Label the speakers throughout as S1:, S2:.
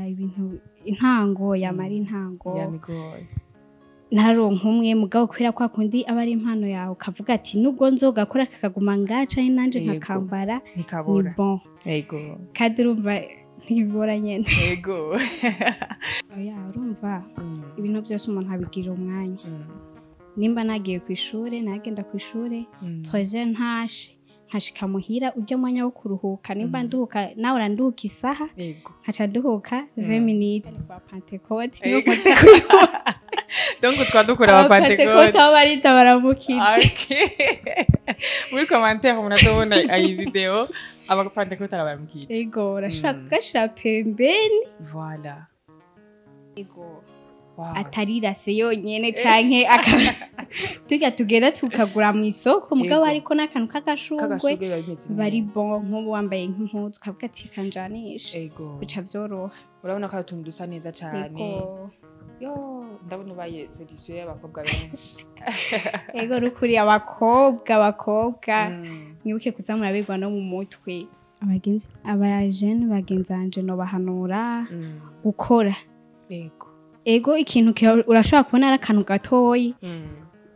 S1: Ibintu intango yamara intango
S2: yamigoye
S1: ntaronka umwe mugabo kubera kwa kundi aba ari impano yawe ukavuga ati nubwo nzogakora kakaguma ngaca nanje
S2: Yego.
S1: nkakambara ni
S2: ntikabura.
S1: Bon.
S2: Yego.
S1: Kandi urumva ntibibora nyene.
S2: Yego.
S1: Oya, urumva ibintu byose umuntu abigira umwanya. Nimba nagiye ku ishure, nagenda ku ishure 3h ntashe, nkashika muhira ujya mwanya wo kuruhuka, nimba nduhuka nawe uranduhuka isaha,
S2: Yego.
S1: nkaca nduhuka 20 minutes kwa Pentecote niyo
S2: Yego.
S1: nkunze kubibona.
S2: Donc twadukura aba
S1: Abapentecote
S2: Pentecote.
S1: aho barita baramukije.
S2: Okay. Muri commentaire munatobona iyi video aba Pentecote arabaramukije.
S1: Ego, urashobora kugashira pembeni.
S2: Voilà.
S1: Ego.
S2: Wow.
S1: Atarirase yonyene canke tujya tugenda tukagura mu isoko mugabo
S2: Yego.
S1: ariko n'akantu k'agashurwe
S2: Kagashurwe biba bimeze
S1: bari
S2: neza.
S1: bon, nk'ubu wambaye nk'impuzu ukavuga ati reka njanishe,
S2: Ego.
S1: bica vyoroha.
S2: Urabona ko ari utuntu dusa neza cane.
S1: Ego.
S2: Yo, ndabona ubaye solution y'abakobwa benshi.
S1: Ego, rukuri abakobwa mwibuke kuza murabigwa no mu mutwe. Abagenzi, abajene bagenzanje nobahanura gukora.
S2: Ego.
S1: Ego, ikintu urashobora kubona ari akantu gatoyi,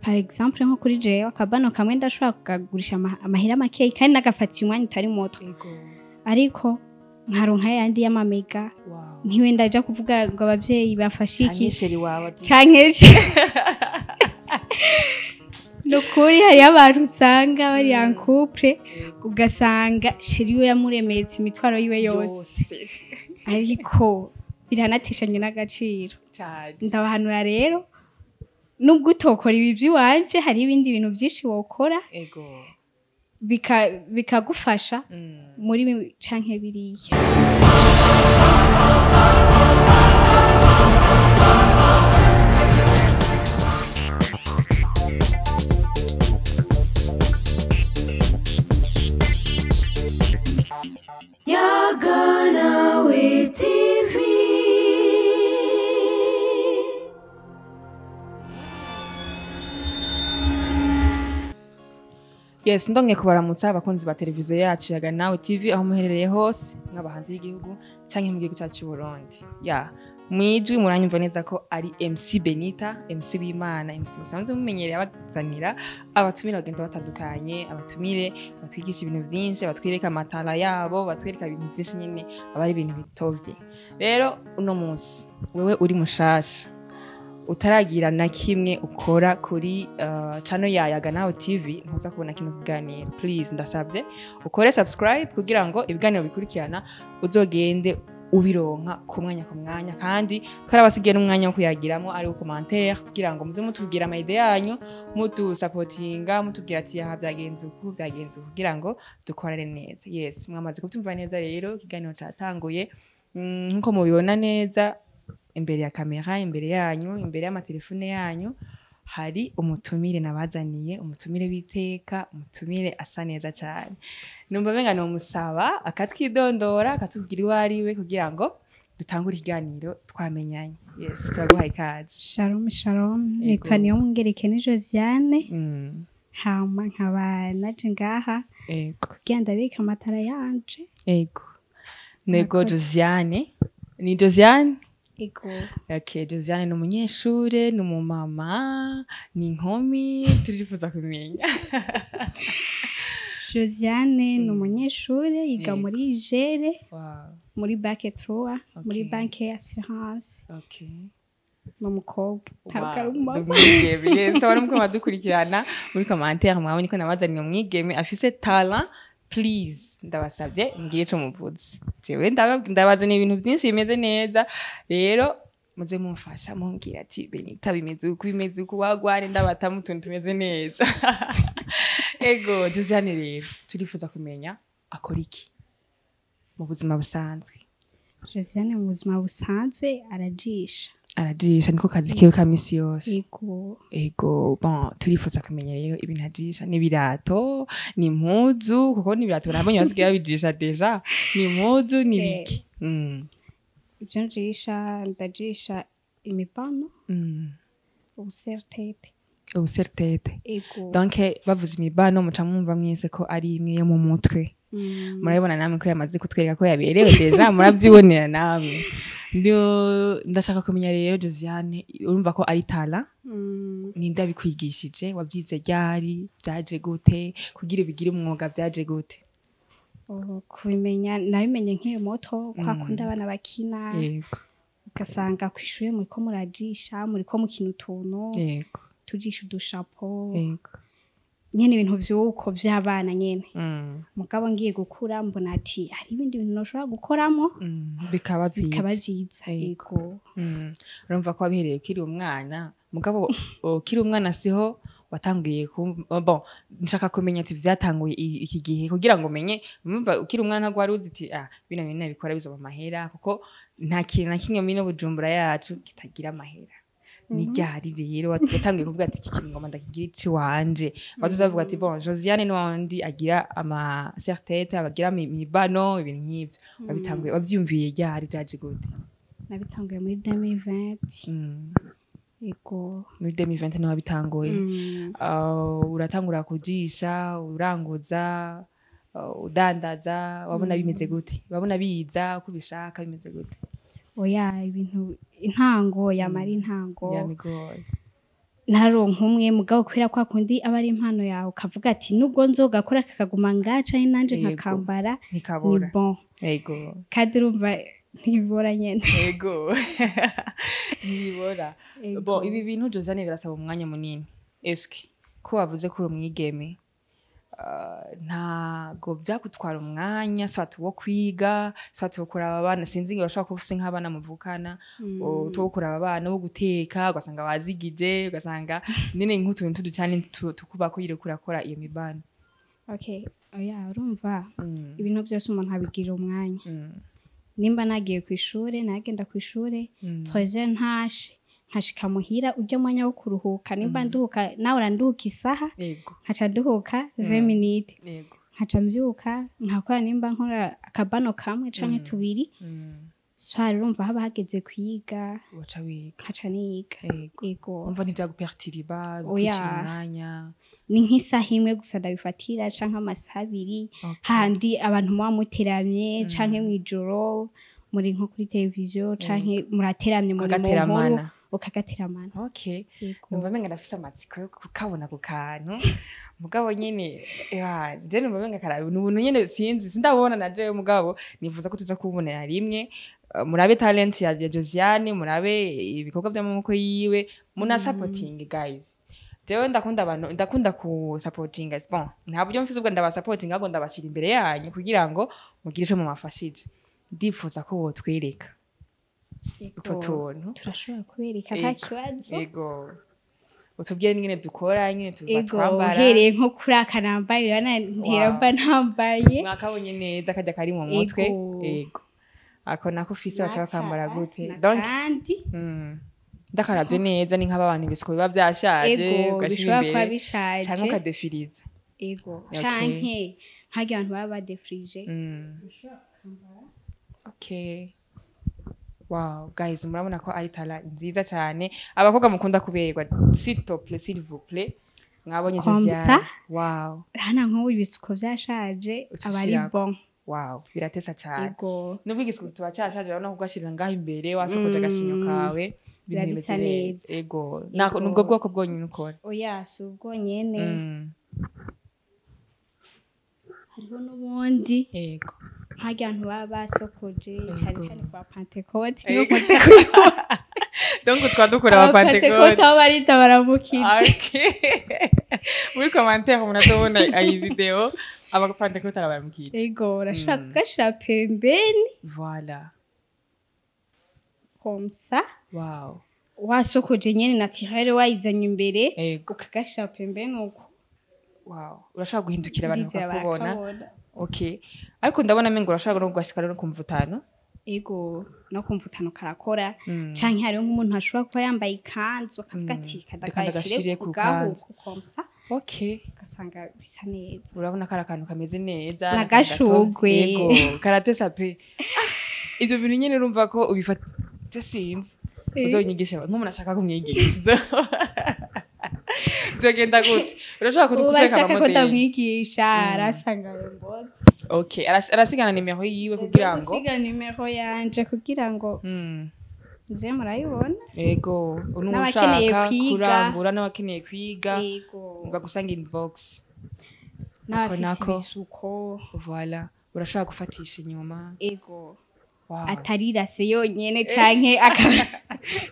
S1: par exemple nko kuri jewe akabano kamwe ndashobora kukagurisha amahera makeyi kandi nagafatiye umwanya utari muto,
S2: Ego.
S1: ariko nkaronka yandi y'amamega.
S2: Wow.
S1: Ntiwe ndaja kuvuga ngo abavyeyi bafashe iki
S2: Canke chéri wawe ati
S1: canke nukuri hariyo abantu usanga bari en couple,
S2: Ego.
S1: ugasanga chéri we yamuremetse imitwaro yiwe yose, ariko biranateshanye n'agaciro.
S2: Cane.
S1: Ndabahanura rero, nubwo utokora ibi by'iwanje, hari ibindi bintu byinshi wokora
S2: Ego.
S1: bikagufasha muri canke biriya.
S3: Yaganawe TV.
S2: Yes, ndongeye kubaramutsa abakunzi ba televiziyo yacu ya Nawe TV aho muherereye hose, mwaba hanze y'igihugu canke mu gihugu cyacu cy'u Burundi. Ya, mwijwi muranyumva neza ko ari MC Benita, MC w'Imana, MC musanzwe mumenyereye abazanira abatumire bagenda batandukanye, abatumire batwigisha ibintu byinshi, batwereka amatara yabo, batwereka ibintu byinshi nyine aba ari ibintu bitovye. Rero uno munsi wewe uri mushasha utaragira na kimwe ukora kuri channel ya Yaga Nawe TV, ntuza kubona kino kiganiro, please ndasabye ukore subscribe kugira ngo ibiganiro bikurikirana uzogende ubironka ku mwanya ku mwanya, kandi twarabasigiye n'umwanya wo kuyagiramo ari wo commentaire kugira ngo muze mutubwira ama idée yanyu, mudusapotinga, mutubwira ati aha byagenze uku, byagenze uku, kugira ngo dukorane neza. Yes, mwamaze kubyumva neza rero ikiganiro cyatanguye. Nkuko mubibona neza imbere ya kamera, imbere yanyu, imbere y'amatelefone yanyu hari umutumire nabazaniye, umutumire w'iteka, umutumire asa neza cyane. Numva benga nomusaba akatwidondora, akatubwira uwo ari we kugira ngo dutangure ikiganiro twamenyanye. Yes, turaguhaye ikaze.
S1: Shalom, shalom.
S2: Ego.
S1: Nitwa Niyomwungere Josiane, hama nkaba naje ngaha
S2: Ego.
S1: kugira ndabike amatara yanje.
S2: Ego. Nego.
S1: Murakoze.
S2: Josiane. Ni Josiane?
S1: Ego.
S2: Okay, Josiane ni umunyeshure, ni umumama, ni inkumi, turifuza kumenya.
S1: Josiane ni umunyeshure yiga
S2: Yego.
S1: muri IGR,
S2: Wow.
S1: muri bac 3, muri
S2: Okay.
S1: banque assurance.
S2: Okay.
S1: Ni umukobwa, ntabwo ari
S2: Wow,
S1: umumama.
S2: umwigeme. Yes, abantu muko badukurikirana muri commentaire mwabonye ko nabazaniye umwigeme afise talent. Please, ndabasabye mbwire ico muvuze. Jewe ndabazaniye ibintu byinshi bimeze neza, rero muze mumfasha mumbwira ati Benita bimeze uku, bimeze uku, wagwane ndabatamu utuntu tumeze neza. Ego, Josiane rero turifuza kumenya akora iki mu buzima busanzwe.
S1: Josiane mu buzima busanzwe arajisha.
S2: Arajisha, niko kazi kiwe ka misi yose.
S1: Ego.
S2: Ego, bon, turifuza kumenya rero ibintu ajisha, ni ibirato, ni impuzu, kuko ni ibirato nabonye basigaye babijisha déjà, ni impuzu, ni biki?
S1: Ibyo njisha, ndajisha imibano, ubuserre-tête.
S2: Ubuserre-tête.
S1: Ego.
S2: Donc bavuze imibano muca mwumva mwese ko ari imwe yo mu mutwe. Murabibona namwe ko yamaze kutwereka ko yaberewe déjà, murabyibonera namwe. Ndashaka kumenya rero Josiane, urumva ko ari talent, ninde abikwigishije, wabyize ryari, byaje gute, kugira ubigire umwuga byaje gute?
S1: Oh, kubimenya nabimenye nkiri muto, kwa kundi abana bakina, ugasanga kw'ishure muriko murajisha, muriko mukina utuntu, tujisha udushapo, nyene ibintu vy'uko vy'abana nyene. Mugabo ngiye gukura mbona ati hari ibindi bintu noshobora gukoramo,
S2: bikaba vyiza,
S1: bikaba vyiza. Yego.
S2: Urumva ko wabihereye ukiri umwana, mugabo ukiri umwana siho watanguye bon, nshaka kumenya ati vyatanguye iki gihe, kugira ngo umenye. Urumva ukiri umwana ntabwo wari uzi ati ah, bino bintu nabikora bizoba amahera, kuko nta kintu na kimwe muri Bujumbura yacu kitagira amahera. Ni ryari rero watanguye kuvuga ati iki kintu ngoma ndakigira iciwanje? Bazoza bavuga ati bon, Josiane ni wandi agira ama serre-tête, abagira imibano, ibintu nk'ivyo. Wabitanguye, wavyiyumviye ryari, vyaje gute?
S1: Nabitanguye muri 2020. Yego.
S2: Muri 2020 niho wabitanguye? Uratangura kujisha, uranguza, udandaza, wabona bimeze gute? Wabona biza uko ubishaka, bimeze gute?
S1: Oya, ibintu intango yamara intango
S2: Yamigoye.
S1: Ntaronka umwe, mugabo kubera kwa kundi aba ari impano yawe, ukavuga ati nubwo nzogakora kakaguma ngaca nanje nkakambara, ni
S2: ntikabora
S1: bon. Kandi urumva ntibibora nyene.
S2: Yego, ntibibora. Bon, ibi bintu Josiane birasaba umwanya munini. Eske ko wavuze ko uri umwigeme, ntago byagutwara umwanya, soit wo kwiga, soit wo kuraba abana, sinzi ngo bashobora kuba ufise nk'abana muvukana, wo kuraba abana, wo guteka, ugasanga bazigije, ugasanga nyene nk'utuntu tuducane tukubako yiriko urakora iyo mibano?
S1: Okay, oya, urumva ibintu byose umuntu abigirira umwanya. Nimba nagiye kw'ishure, nagenda kw'ishure 13 ntashe, nkashika muhira, urya mwanya wo kuruhuka, nimba nduhuka nawe uranduhuka isaha, nkaca nduhuka 20 minutes, nkaca mvyuka nkakora, nimba nkora akabano kamwe canke tubiri, soir urumva haba hageze kwiga,
S2: waca wiga,
S1: nkaca niga. Yego.
S2: Umva ntivyagupertiriba,
S1: Oya.
S2: bikwicira umwanya?
S1: Ni nk'isaha imwe gusa ndabifatira, canke amasaha 2, handi abantu muba muteramye, canke mw'ijoro muri nko kuri televiziyo, canke murateramye muri mu nkuru,
S2: Ukagateramana.
S1: Ukagateramana. Yego.
S2: Numva menga ndafise amatsiko yo kukabona ku kantu, mugabo nyene je numva menga karabe ni ubuntu nyene, sinzi, sindabona na jewe, mugabo nifuza ko tuza kubonera rimwe. Murabe talent ya Josiane, murabe ibikorwa by'amaboko yiwe, muna supporting guys. Jewe ndakunda abantu, ndakunda ku supporting. Bon, nta buryo mfise ubwo ndabasupporting, ahubwo ndabashira imbere yanyu kugira ngo mugire ico mumafashije. Ndifuza ko wotwereka utwo tuntu.
S1: Turashobora kubereka, nta kibazo.
S2: Yego, utubwire n'ingene dukora, ingene tuba
S1: Ego.
S2: twambara.
S1: Uhereye nko kuri aka nambaye, urabona nteramba nambaye.
S2: Mwakabonye neza kajya kari mu mutwe.
S1: Ego.
S2: Ego, ako nako ufise baca bakambara gute?
S1: N'aka,
S2: Donc
S1: kandi
S2: ndakaravye neza, ni nk'aba bantu ibisuko biba vyashaje,
S1: ego,
S2: ugashira
S1: bishobora kuba
S2: imbere
S1: bishaje,
S2: canke ukadefiriza.
S1: Ego, canke nk'arya abantu baba badefirije.
S2: Okay. Wow, guys, murabona ko ari talent nziza cyane. Abakobwa mukunda kuberwa, s'il te plaît, s'il vous plaît. Mwabonye
S1: Comme
S2: Josiane.
S1: ça.
S2: Wow.
S1: Urabona nk'ubu ibisuko vyashaje aba ari
S2: Ucishirako.
S1: bon.
S2: Wow, biratesa cyane.
S1: Ego.
S2: Nubwo igisuko tuba cyashaje, urabona ko ugashirira ngaho imbere wasokoje agashinyo kawe,
S1: Biba
S2: ibintu
S1: bisa
S2: bimeze
S1: neza.
S2: Ego. Nako nubwo bwoko bwonyine ukora?
S1: Oya, si ubwo nyene. Hariho n'ubundi, nk'arya abantu baba basokoje cyane cyane kwa Pentecôte, niyo nkunze kubibona.
S2: Donc twa dukora aba
S1: Abapantekote
S2: Pentecôte.
S1: aho barita baramukije.
S2: Okay. Muri commentaire munatobona iyi video, aba Pentecôte arabaramukije.
S1: Ego, urashobora kugashira pembeni
S2: Voilà.
S1: comme ça, wasokoje nyene naturel, wayizanye imbere, ukagashira pembeni uko.
S2: Wow. Urashobora guhindukira abantu
S1: Ndizera
S2: bakakubona.
S1: barakabona.
S2: Okay. Ariko ndabona mengo urashobora no kugashika no kumvutano.
S1: Ego, no kumva utanu karakora, canke hariho nk'umuntu ashobora kuba yambaye ikanzu akavuga ati
S2: Reka
S1: kadagashire
S2: ndagashire
S1: ku
S2: ku kanzu.
S1: gahuku comme ça, ugasanga bisa neza.
S2: Urabona ko ari akantu kameze neza.
S1: N'agashugwe.
S2: Yego, karatesa pe. Ah, ivyo bintu nyene urumva ko ubifata, je sinzi. Uzonyigisha nk'umuntu ashaka kumwigisha. Byogenda gute? Urashobora
S1: Ubu
S2: kudukwereka
S1: ashaka ko
S2: amamodeli?
S1: ndamwigisha, arasanga ayo ngozi.
S2: Okay, arasigana nimero yiwe kugira ngo
S1: Gusiga nimero yanje kugira ngo nze murayibona.
S2: Ego,
S1: N'abakeneye
S2: ushaka
S1: kwiga.
S2: kurangura n'abakeneye kwiga
S1: Ego.
S2: bagusanga inbox.
S1: N'abafise
S2: nako.
S1: ibisuko.
S2: Voilà, urashobora gufatisha inyuma.
S1: Ego.
S2: Wow.
S1: Atari rase yonyene canke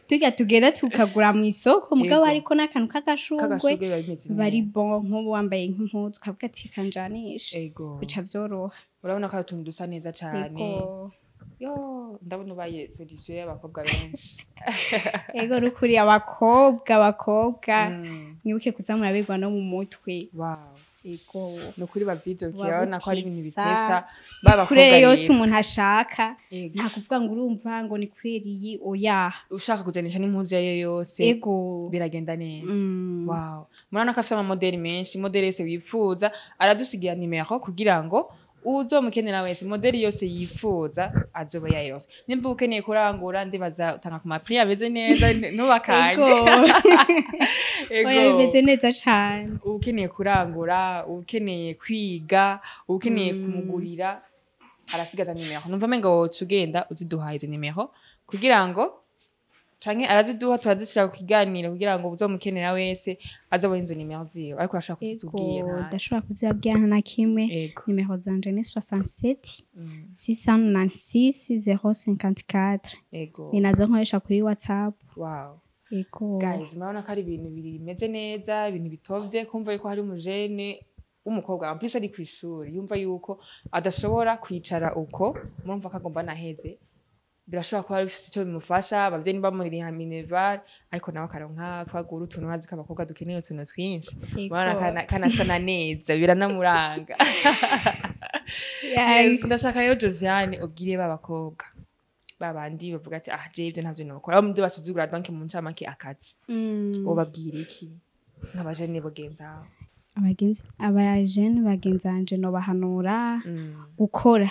S1: turya tugenda tukagura mu isoko, mugabo ariko n'akantu k'agashurwe
S2: K'agashurwe biba bimeze
S1: bari
S2: neza.
S1: bon, nk'ubu wambaye nk'impuzu ukavuga ati reka njanishe, bica vyoroha.
S2: Urabona ko ari utuntu dusa neza cane.
S1: Ego.
S2: Yo, ndabona ubaye solution y'abakobwa benshi.
S1: Ego, rukuri abakobwa mwibuke kuza murabigwa no mu mutwe.
S2: Wow.
S1: Ego.
S2: Ni ukuri bavyijukira, urabona ko ari ibintu
S1: Wabutisa.
S2: bitesa babakobwa
S1: Kurere yose
S2: rero.
S1: umuntu ashaka,
S2: Ego.
S1: nta kuvuga ngo urumva ngo ni kurera iyi, oya.
S2: Ushaka kujanisha n'impuzu iyo ariyo yose,
S1: Ego.
S2: biragenda neza. Wow, murabona ko afite amamodeli menshi, modeli yose wifuza aradusigira nimero kugira ngo uzomukenera wese modeli yose yifuza azoba yayironse. Nimba ukeneye kurangura, ndibaza utanga ku ma prix ameze neza, ntubakange.
S1: Ego.
S2: Ego.
S1: Oya, bimeze neza cane.
S2: Ukeneye kurangura, ukeneye kwiga, ukeneye kumugurira, arasigaza nimero. Numva menga woca ugenda uziduhaye izo nimero kugira ngo, canke araziduha turazishira ku kiganiro kugira ngo uzomukenera wese azabone izo nimero ziwe, ariko urashobora kuzitubwira
S1: Ego,
S2: ntaco.
S1: ndashobora kuzibabwira nta na kimwe.
S2: Ego.
S1: Nimero zanje ni 67 696 054.
S2: Ego.
S1: Ni nazo nkoresha kuri WhatsApp.
S2: Wow.
S1: Ego.
S2: Guys, murabona ko ari ibintu bimeze neza, ibintu bitovye, kumva yuko hari umujene w'umukobwa en plus ari kw'ishuri yumva yuko adashobora kwicara uko, murumva ko agomba naheze, birashobora kuba bifise ico bimufasha, abavyeyi ntibamuririha minerval, ariko nawe akaronka twagura utuntu, azi ko abakobwa dukeneye utuntu twinshi.
S1: Ego.
S2: Murabona kanasa na neza, biranamuranga. Yes, ndashaka rero Josiane ubwire ba bakobwa babandi bavuga ati ah, je ibyo ntavyo nokora, abo ndi basuzugura, donc mu ncamake akazi, wobabwira iki nk'abajene bagenzi aho?
S1: Abagenzi, abajene bagenzi banje, nobahanura gukora.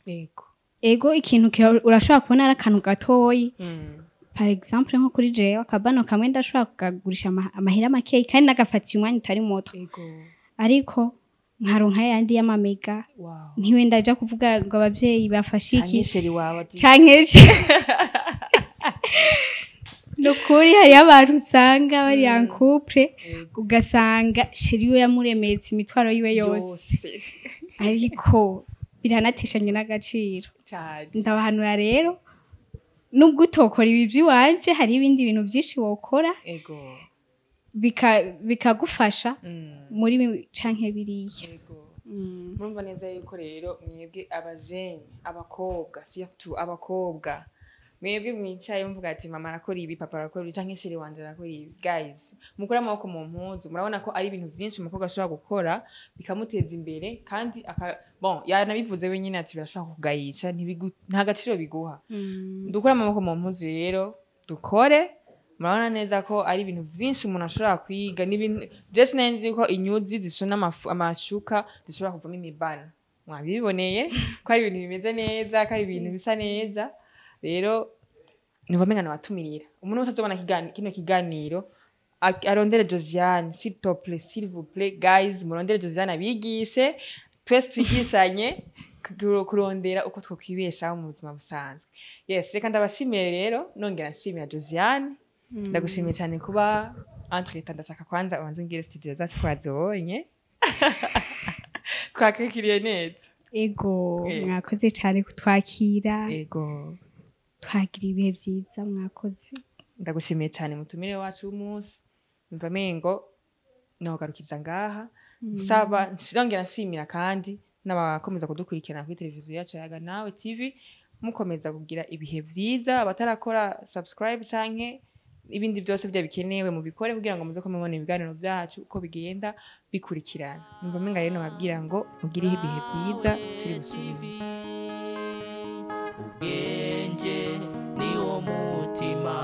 S2: Yego.
S1: Ego, ikintu urashobora kubona ari akantu gatoyi, par exemple nko kuri jewe akabano kamwe ndashobora kukagurisha amahera makeyi kandi nagafatiye umwanya utari muto, ariko nkaronka yandi y'amamega, ntiwe ndaja kuvuga ngo abavyeyi bafashe iki
S2: Canke chéri wawe ati
S1: canke nukuri hariyo abantu usanga bari en couple, ugasanga chéri we yamuremetse imitwaro yiwe yose, ariko biranateshanye n'agaciro.
S2: Cyane.
S1: Ndabahanura rero, nubwo utokora ibi by'iwanje, hari ibindi bintu byinshi wokora bikagufasha muri canke biriya.
S2: Murumva neza yuko rero mwebwe abajene, abakobwa, surtout abakobwa, mwebwe mwicaye muvuga ati mama arakora ibi, papa arakora ibi, canke chéri wanje arakora ibi, guys, mukure amaboko mu mpuzu. Murabona ko ari ibintu vyinshi umukobwa ashobora gukora bikamuteza imbere, kandi bon, yanabivuze wenyine ati birashobora kugayisha, nta gaciro biguha. Dukure amaboko mu mpuzu rero, dukore. Murabona neza ko ari ibintu vyinshi umuntu ashobora kwiga, n'ibintu je sinari yuko inyuzi zishona amashuka zishobora kuvamo imibano. Mwabiboneye ko ari ibintu bimeze neza, ko ari ibintu bisa neza. Rero numva menga nabatumirira umuntu wese azobona kino kiganiro arondere Josiane, s'il te plaît, s'il vous plaît, guys, murondere Josiane abigishe, twese twigishanye kurondera uko twokwibeshaho mu buzima busanzwe. Yes, reka ndabashimire rero, nongera nshimira Josiane. Ndagushimiye cyane kuba entre ndashaka kwanza ubanze ngire studio zacu ko wazibonye, twakiriye neza.
S1: Ego, mwakoze cyane kutwakira.
S2: Ego.
S1: Twagira ibihe byiza, mwakoze.
S2: Ndagushimiye cyane mutumire wacu w'umunsi. Numva mengo nogarukiza ngaha, nsaba nongera nshimira kandi n'abakomeza kudukurikirana kuri televiziyo yacu Yaga Nawe TV, mukomeza kugira ibihe vyiza. Abatarakora subscribe canke ibindi byose bya bikenewe mubikore kugira ngo muze ko mubona ibiganiro byacu uko bigenda bikurikirana. Numva menga rero nababwira ngo mugire ibihe vyiza, turi busubire.
S3: Ubwenge ni wo mutima,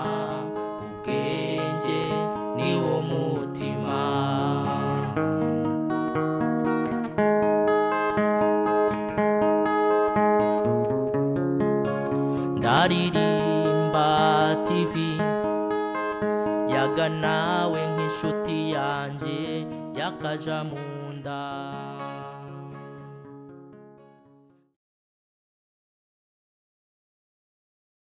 S3: ubwenge ni wo mutima. Ndaririmba TV Yaga Nawe nk'inshuti yanjye yakaja mu nda.